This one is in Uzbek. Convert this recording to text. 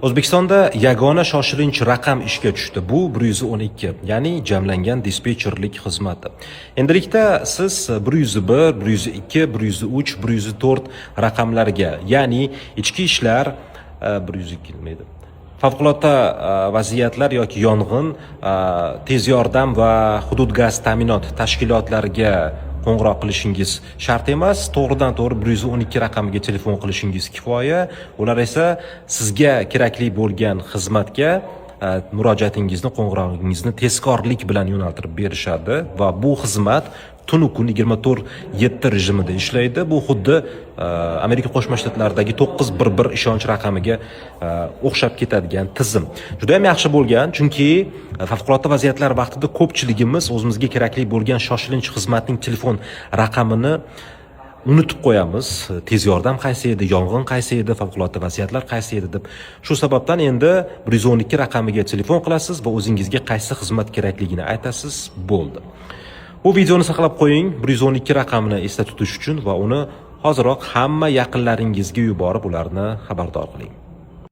O'zbekistonda yagona shoshilinch raqam ishga tushdi. Bu 112, ya'ni jamlangan dispetcherlik xizmati. Endilikda siz 101, 102, 103, 104 raqamlariga, ya'ni ichki ishlar, 102 nima edi? Favqulodda vaziyatlar yoki yong'in, tez yordam va hudud gaz ta'minot tashkilotlariga qo'ng'iroq qilishingiz shart emas. To'g'ridan to'g'ri 112 raqamiga telefon qilishingiz kifoya. Ular esa sizga kerakli bo'lgan xizmatga murojaatingizni, qo'ng'irog'ingizni tezkorlik bilan yo'naltirib berishadi va bu xizmat tunu kun 24/7 rejimida ishlaydi. Bu xuddi Amerika Qo'shma Shtatlaridagi 911 ishonch raqamiga o'xshab ketadigan tizim. Juda ham yaxshi bo'lgan, chunki favqulodda vaziyatlar vaqtida ko'pchiligimiz o'zimizga kerakli bo'lgan shoshilinch xizmatning telefon raqamini unutib qo'yamiz. Tez yordam qaysi edi, yong'in qaysi edi, favqulodda vaziyatlar qaysi edi deb. Shu sababdan endi 112 raqamiga telefon qilasiz va o'zingizga qaysi xizmat kerakligini aytasiz, bo'ldi. Bu videoni saqlab qo'ying, 112 raqamini esda tutish uchun va uni hoziroq hamma yaqinlaringizga yuborib, ularni xabardor qiling.